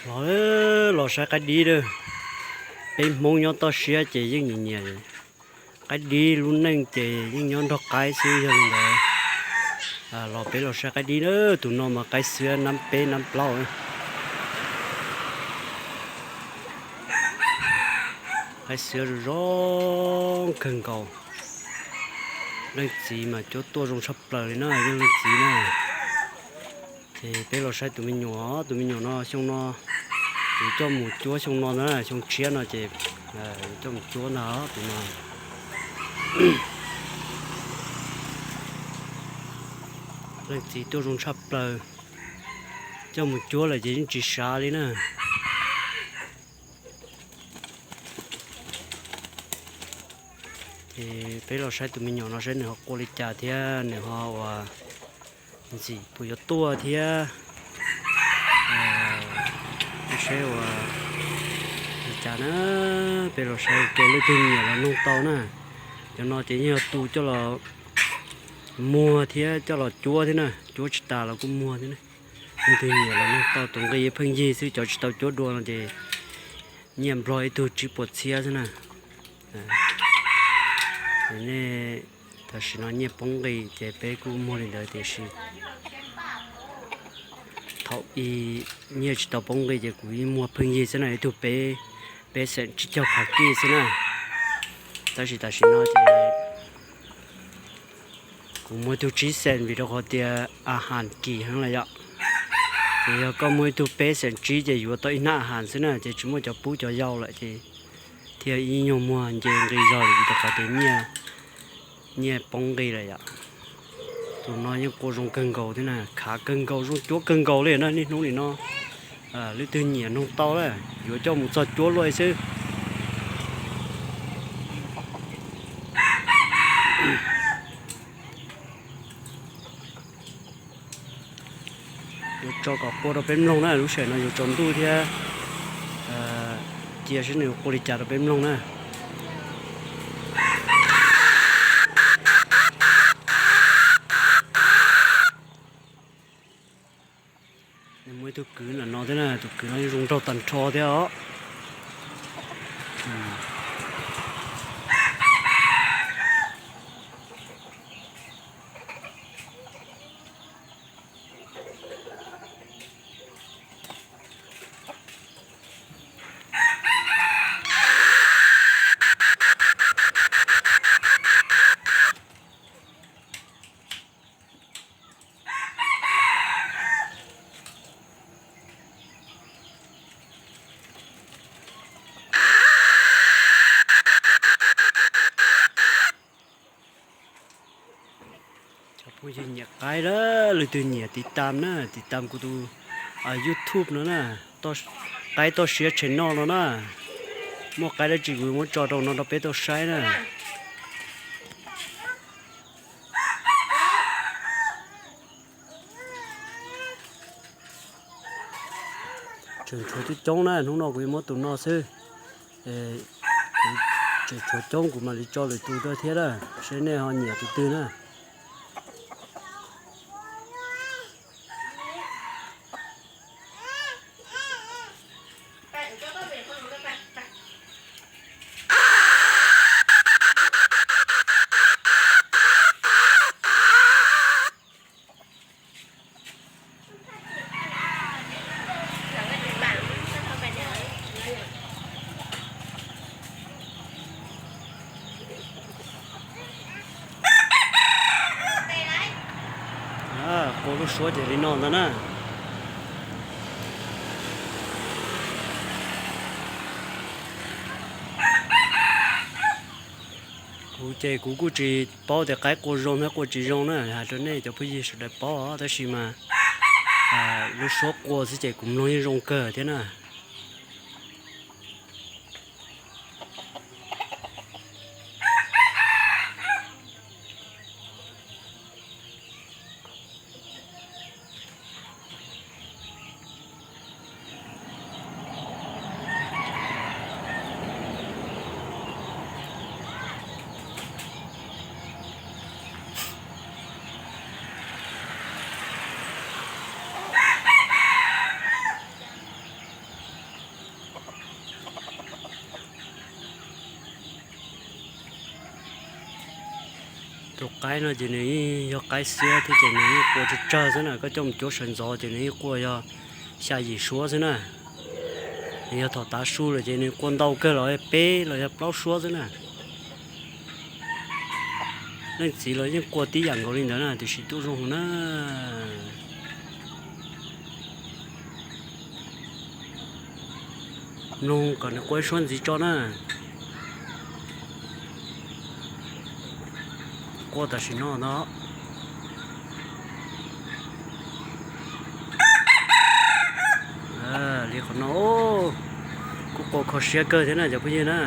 Los, los saib qaib dib lawm. Peb Hmoob nyob toj siab ces yeej nyiam nyiam qaib dib, lub neej ces yeej nyob nrog qaib xwb, yog li ntawd los peb los saib qaib dib na. Tus no mas qaib xwab nab peb nab plaub. Qaib xwab zoo zoo kawg nkaus. Leej txiv mas cuab tuaj zoo tshaj plaws li na, yeej leej txiv na. Ces peb los saib tus me nyuam, tus me nyuam no xyoo no, yuav coj mus cuab xyoo no ntag, xyoo tshiab no ces yuav coj mus cuab ntag tus no. Leej txiv tuaj zoo tshaj plaws, coj mus cuab lawm ces yeej tsis sav li na. Ces peb los saib tus me nyuam no saib nws ho qua li cas thiab nws ho ua ntxim puas yuav tuaj thiab saib ua li cas na. Peb los saib ua leej twg nyiam los noog tau na. Cov no ces yeej yog tus coj los muag thiab coj los cuab thiab na, cuab tsis tas los kuj muag thiab na. Leej twg nyiam los noog tau, tus nqi pheej yig xwb, cov tsis tau cuab dua no ces nyiaj Nplog ib tug tsib puas txhiab xwb na. Nej, tam sim no nyiaj poob nqi ces peb kuj muag li ntawd tiam sis thaum ub nyiaj tsis tau poob nqi ces kuv yeej muag pheej yig xwb na, ib tug peb, peb xeem tsib caug phav kij xwb na. Tab sis tam sim no ces kuv muag ib tug tsib xeem vim rau qhov tias a has kim heev lawm yom. Ces yog koj muag ib tug peb xeem tsib ces yuav tau ib hnab a has xwb na, ces tsis muaj cov pub cov yau lawm ces thiaj ib nyuag muag nce nqi zog li vim rau qhov tias nyiaj, nyiaj poob nqi lawm yom. Tus no yeej qua zoo kawg nkaus thiab na, khav kawg nkaus, zoo cuab kawg nkaus li na niaj hnub nim no. Leej twg nyiam noog tau na, yuav coj mus txog cuab luaj xwb. Yuav tso kom qua rau peb mloog na, lub sij hawm no yuav tsaus ntuj thiab, cia saib nws qua li cas rau peb mloog na. Nws muaj ib tug kwv ntawm no thiab na, tus kwv no yeej zoo nraug tag nrho thiab os. Cov phooj ywg nyiam qaib lawm, leej twg nyiam tiv tam na, tiv tam kuv tus YouTube no na, Qaib Toj Siab channel no na. Muaj qaib dab tsi kuv muab tso rau no rau peb tau saib na. Tseem tshuav coob coob na, hnub no kuv yuav muab tus no xwb. Kuv tseem tshuav coob kuv mam li tso lwm tus rau thiab na, seb nej ho nyiam tus twg na. Qua lub suab ces li no ntag na. Kuv ces kuv kuj tsis paub tias qaib qua zoo thiab qua tsis zoo na, hais rau nej cov phooj ywg sawv daws paub os, tab sis mas lub suab qua xwb ces kuv mloog yeej zoo kawg thiab na. Tus qaib no ces nws yeej yog qaib xiab thiab ces nws yeej qua tsawg tsawg xwb na, koj coj mus cuab sawv ntxov ces nws yeej qua yog xya yim suab xwb na. Nws yog thaum tav su lawm ces nws qua ntau kawg los peb los yog plaub suab xwb na. Leej txiv los yeej qua tib yam nkaus li ntawd na, tiam sis tuaj zoo na. Mloog kom nws qua ib suab ntxiv tso na. Qua tam sim no ntag. Li qhov no kuj qua kho siab kawg thiab na cov phooj ywg na.